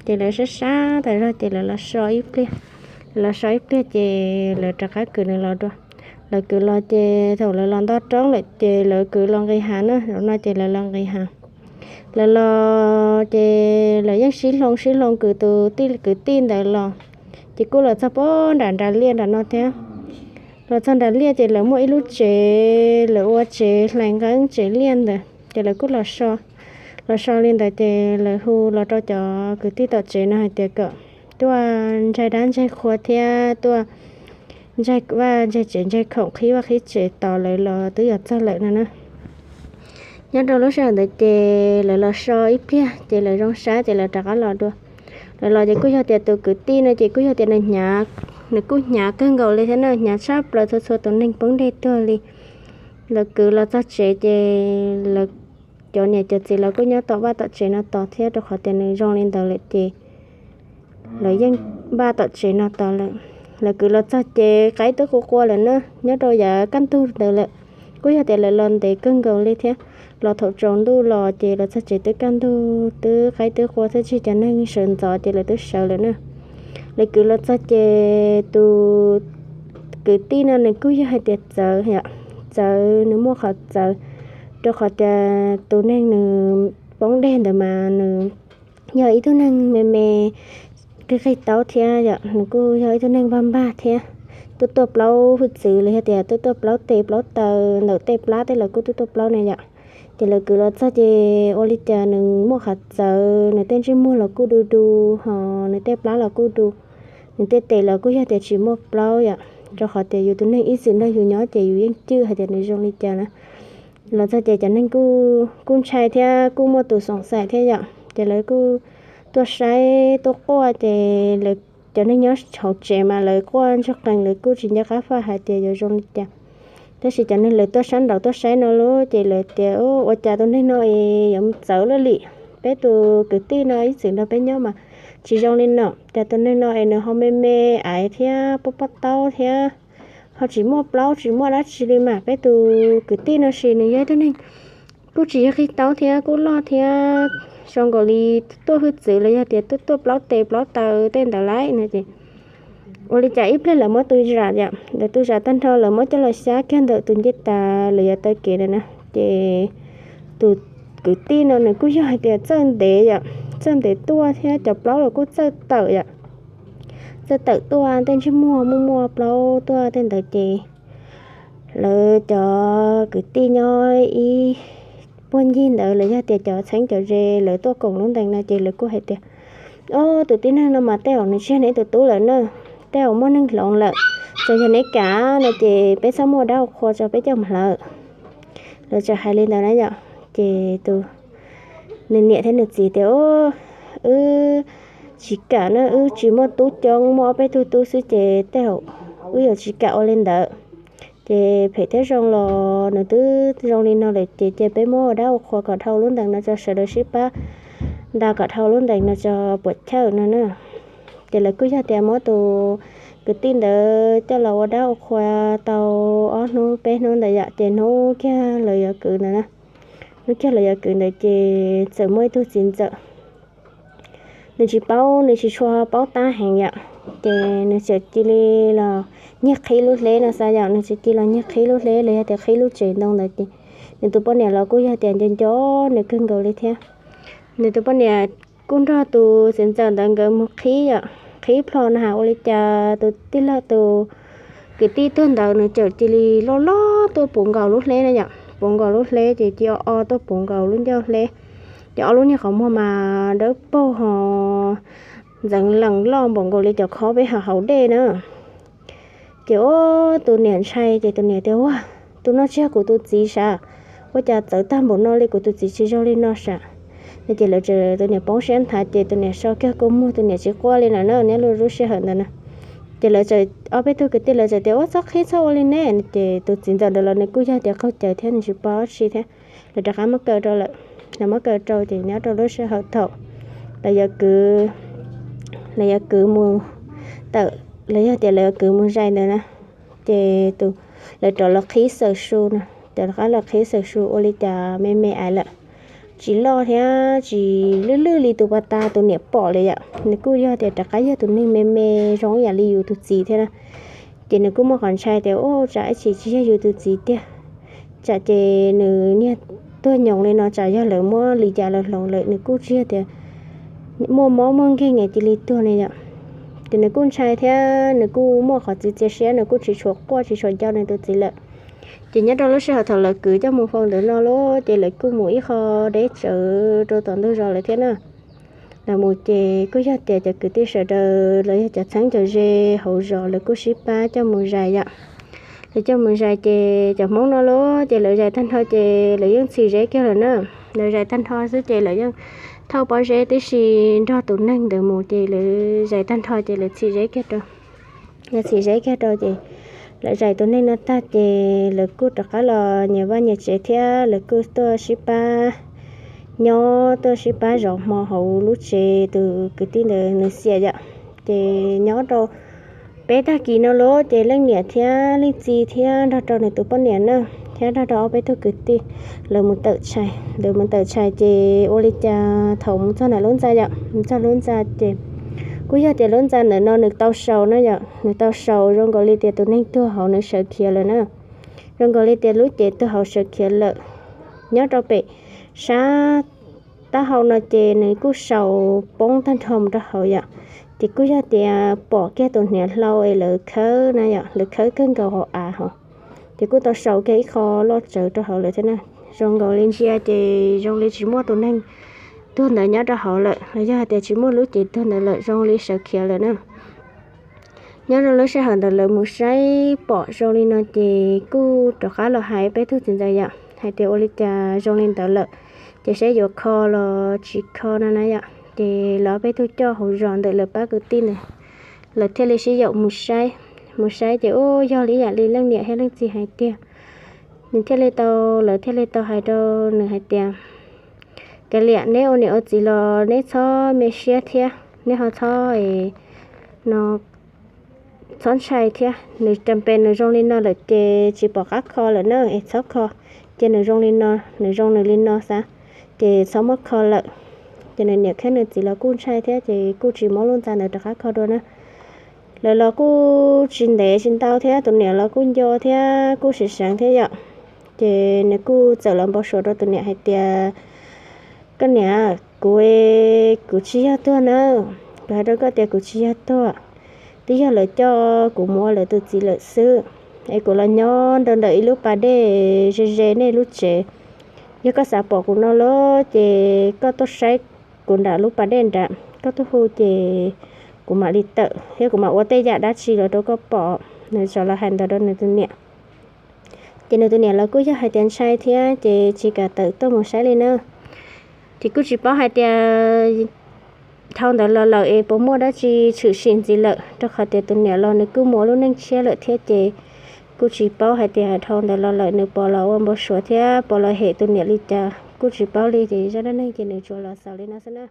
Ces lawv sab sab tas zog ces lawv los so ib pliag. Lawv los so ib pliag ces lawv rov qab kwv nws los dua. Lawv kwv los ces thaum lawv los nto roob lawm ces lawv kwv los nqis hav na, zaum no ces lawv los nqis hav. Lawv los ces lawv yeej sib hloov sib hloov kwv tus tij kwv tij ntawd los, ces kuj los txog pem nram nras liaj nram no thiab. Los txog nram liaj ces lawv muaj ib lub tsev, lawv ua tsev hlais nqeeb tsev liaj ntawd ces lawv kuj los so. Los so li ntawd ces lawv hu los rau cov kwv tij tom tsev no hais tias kom tuaj ntsaig dab ntsaig qhua thiab tuaj ntsaig vaj ntsaig tsev ntsaig khoom qhib vaj qhib tsev tos lawv los twb yuav txog lawm no na. Nyob rau lub sij hawm ntawd ces lawv los so ib pliag ces lawv zoo sab ces lawv rov qab los dua. Lawv los ces kuj yog tias tus kwv tij no ces kuj yog tias nws hnyav, nws kuj hnyav kawg nkaus li thiab na, hnyav tshaj plaws txhua txhua tus neeg poob dej tuag li. Lawv kwv los txog tsev ces lawv cov niam cov txiv los kuj nyob tom vaj tom tsev no tos thiab, rau qhov tias nws zoo li ntawd lawm ces lawv yeej npaj tom tsev no tos lawm. Lawv kwv los txog ces qaib twb qua qua lawm na, nyob rau yav kaj ntug ntawd lawm. Kuj yog tias lawv los ntev kawg nkaus li thiab, los thaum tsaus ntuj los ces los txog tsev twb kaj ntug, twb qaib twb qua thiab, tseg cov neeg sawv ntxov ces lawv twb sawv lawm na. Lawv kwv los txog ces tus kwv tij no nws kuj yog hais tias txawv, txawv, nws muaj qhov txawv, rau qhov tias tus neeg nws poob dej ntawd mas nws yog ib tug neeg me me, qig qig taub thiab yom, nws kuj yog ib tug neeg npag npag thiab, tuaj tuaj plaub hwj txwv los yog tias tuaj tuaj plaub tes plaub taw ntawm tej plab tej los kuj tuaj tuaj plaub ne yom. Ces lawv kwv los txog ces ua li cas nws muaj qhov txawv, nws tej ntsej muag los kuj du du, ho nws tej plab los kuj du, nws tej tes los kuj yog tias tsis muaj plaub yom, rau qhov tias yus tus neeg ib txwm nrog yus nyob ces yus yeej cwj hais tias nws zoo li cas na. Los txog ces cov neeg kuj ntshai thiab kuj muaj tus xoom xaim thiab yom, ces lawv kuj tuaj saib tuaj quaj ces cov neeg nyob hauv tsev mas lawv quaj ntsuag qees, lawv kuj tsis nco qab faj hais tias yuav zoo li cas. Tab sis cov neeg lawv tuaj sab nraud tuaj saib no lub ces lawv tias ua cas tus neeg no es yuav mus txawv luaj li, peb tus kwv tij no ib txwm nrog peb nyob mas tsis zoo li no, cas tus neeg no es nws ho me me aiv thiab pob pob taub thiab, ho tsis muaj plaub tsis muaj dab tsi li mas peb tus kwv tij no sis nws yog ib tug neeg kuj tsis yog qig taub thiab kuj loj thiab, zoo nkaus li tuaj hwj txwv los yog tias tuaj tuaj plaub tes plaub taw tej ntawd lawm no ces ua li cas ib pliag lawv muab tus zam yom, lawv tus zam tag nrho lawv muab coj los xyab kiag ntawm tus ncej tas lawv yuav taw kev ntawd na, ces tus kwv tij no nws kuj yog hais tias txawj ntev yom, txawj ntev tuaj thiab cov plaub los kuj txawj tawm yom, txawj tawm tuaj tej ntsej muag muaj muaj plaub tuaj tej ntawd ces lawv cov kwv tij nyob ib puag ncig ntawd los yog tias cov txheeb cov ze lawv tuaj koom lub ntees no ces lawv kuj hais tias, ob, tus tib neeg no mas tej zaum nws tsis yog neb tus tub lawm na, tej zaum muaj neeg hloov lawm, txawm yog neb kam no ces peb txhob muaj dab ua qhua tso peb coj mus hlawv. Lawv txawm hais li ntawd na yom, ces tus, nws niam thiab nws txiv tias, wb tsis kam na, wb tsis muaj tub coob, muaj ob peb tug tub xwb ces tej zaum wb yuav tsis kam ua li ntawd. Ces phem thiab zoo los nws twb zoo li no lawm ces cia peb muab ua dab ua qhua kom dhau lub ntees no tso, sawv daws sib pab nta kom dhau lub ntees no tso puas chawj no na. Ces lawv kuj yog tias muab tus kwv tij ntawd coj los ua dab ua qhua tau ob hnub peb hnub ntawd yom, ces hnub kiag lawv yuav kwv ntawd na, hnub kiag lawv yuav kwv ntawd ces txawm muaj ib tug txiv ntxawm, nws tsis paub, nws tsis tshua paub tab heev yom, ces nws txawm cia li los nyiag qhib lub hleb no xav yom, nws txawm cia li los nyiag qhib lub hleb los yog tias qhib lub tsev ntoo ntawd ces nws tus poj niam los kuj yog tias nco nco nws kawg nkaus li thiab. Nws tus poj niam kuj nrog tus txiv ntxawm ntawd nkawd mus qhib yom, qhib plho na has ua li cas tus tij laug tus kwv tij tuag ntawd nws txawm cia li loj loj tuaj puv nkaus lub hleb na yom, puv nkaus lub hleb ces cia o o tuaj puv nkaus lub ncauj hleb, ces ob lub niag qhov muag mas dawb paug ho ntxeev lees loj npaum nkaus li cov khob peb hauv dej na. Ces ua tus niam ntshai ces tus niam tias, ua, tus no tsis yog kuv tus txiv sav, ua cas txawv tag npaum no li, kuv tus txiv tsis zoo li no sav. No ces lawv, tus niam poob siab nthav ces tus niam so kiag kua muag, tus niam tsis quaj li lawm na nyob rau lub sij hawm ntawd na. Ces lawv txawm, ob peb tug kwv tij lawv txawm tias, ua, txhob qhib txhob ua li ne. Ces tus txiv ntxawm ntawd los nws kuj yog tias qaug cawv thiab nws tsis paub dab tsi thiab. Lawv rov qab muab kaw rau lawm. Lawv muab kaw rau ces nyob rau lub sij hawm thaum lawv yuav kwv, lawv yuav kwv mus tawm, los yog tias lawv yuav kwv mus zais ntawd na, ces tus, lawv rov los qhib xawm su no, rov qab los qhib xawm su ua li cas me me aiv lawm. tsis loj thiab tsis lwj lwj li tus pas tas tus niam pom lawm yom. Nws kuj yog tias rov qab yog tus neeg me me zoo ib yam li yus tus txiv thiab na. Ces nws kuj muaj qhov ntshai tias, Ub, tsam ib chim tsis yog yus tus txiv tiag, tsam ces nws niag tuag nyoos li no tsam yog lawv muab li cas los hloov lawm, nws kuj tsis yog tias muaj mob muaj nkeeg es cia li tuag ne yom. Ces nws kuj ntshai thiab nws kuj muaj qhov txiav txiav siab, nws kuj tsis tshua quaj tsis tshua nco nws tus txiv lawm. Ces nyob rau lub sij hawm thaum lawv kwv coj mus faus ntawm no lawm ces lawv kuj mus ib qho deb tsawv rau tom ntug zos lawm thiab na. Lawv mus ces kuj yog tias cov kwv tij sawv daws los yog cov txheeb cov ze hauv zos lawv kuj sib pab coj mus zais yom. Lawv coj mus zais ces cov Hmoob no lawm ces lawv zais tag nrho ces lawv yeej txhim zeb kiag lawm na. Lawv zais tag nrho xwb ces lawv yeej thauj pob zeb tib si nrog tus neeg ntawd mus ces lawv zais tag nrho ces lawv txhim zeb kiag rau. Lawv txhim zeb kiag rau ces lawv zais tus neeg no tag ces lawv kuj rov qab los nyias vaj nyias tsev thiab lawv kuj tuaj sib pab nyob tuaj sib pab zov hmo hauv lub tsev tus kwv tij ntawd nws xiam yom. Ces nyob rau peb tag kis no lawm ces leej niam thiab leej txiv thiab nrog rau nws tus poj niam na, thiab nrog rau ob peb tug kwv tij, lawv mus tawm tshais. Lawv mus tawm tshais ces ua li cas thaum mus txog ntawm lub ntxa yom, mus txog lub ntxa ces kuj yog tias lub ntxa ntawm no nws tau sau na yom, nws tau sau zoo nkaus li tias tus neeg tuag hauv nws sawv khiav lawm na. Zoo nkaus li tias lub cev tuag hauv sawv khiav lawm. Nyob rau pem sab taub hau no ces nws kuj sau poob tag nrho mus rau hauv yom. Ces kuj yog tias pom kiag tus hniav hlau es lawv khawb na yom, lawv khawb kawg nkaus hauv av hauv. Ces kuj tau sau kiag ib qho loj tsawv rau hauv lawm thiab na. Zoo nkaus li ntsia ces zoo li tsis muaj tus neeg tuag ntawd nyob rau hauv lawm los yog hais tias tsis muaj lub cev tuag ntawd lawm, zoo li sawv khiav lawm na. Nyob rau lub sij hawm ntawd lawv mus saib pom zoo li no ces kuj rov qab los hais peb tug txiv ntxawm yom hais tias ua li cas zoo li ntawd lawm, ces saib yuav kho los tsis kho no na yom. Ces lawv peb tug coj hauv zos ntawm lawv pab kwv tij ntawd, lawv thiaj li sib yaum mus saib. Mus saib ces ub yog li ib yam li leej niam thiab leej txiv hais tiag. Nws thiaj li tau, lawv thiaj li tau hais rau nws hais tias, Kav liam, neb ua niam ua txiv los neb txhob me siab thiab neb ho txhob no txhob ntshai thiab. Nws ras pes nws zoo li no lawm ces tsis pom qab kho lawm na, es txhob kho. Ces nws zoo li no, nws zoo nws li no xav, ces txhob muab kho lawm. Ces nws niam thiab nws txiv los kuj ntshai thiab ces kuj tsis muab lub ntxa ntawd rov qab kho dua na. Lawv los kuj tsis ntev tsis ntau thiab tus niam los kuj nco thiab kuj seev seev thiab yom. Ces nws kuj txawm los npau suav rau tus niam hais tias, Koj niam, kuv, kuv tsis yog tuag na. Kuv hais rau koj tias kuv tsis yog tuag, twb yog lawv coj kuv mus ua lawv tus txiv lawm xwb. Es kuv los nyob nrog ntawm ib lub pas dej ze ze nej lub tsev. Yog koj xav pom kuv no los ces koj tuaj saib kuv nram lub pas dej nrad, koj tuaj hu ces kuv mam li tawm thiab kuv mam ua tej yam dab tsi los rau koj pom. Nws txawm los hais ntawd rau nws tus niam. Ces nws tus niam los kuj yog hais tias ntshai thiab ces tsis kam tawm tuaj mus saib li na. Ces kuj tsis paub hais tias dhau ntawd los lawm es puas muaj dab tsi tshwm sim ntxiv lawm, rau qhov tias tus niam los nws kuj mus ua lub neej tshiab lawm thiab ces kuj tsis paub hais tias dhau ntawd los lawm nws puas los ua npau suav thiab puas los hem tus niam li cas kuj tsis paub li. Ces zaj dab neeg ces nws tsuas los xaus li no xwb na.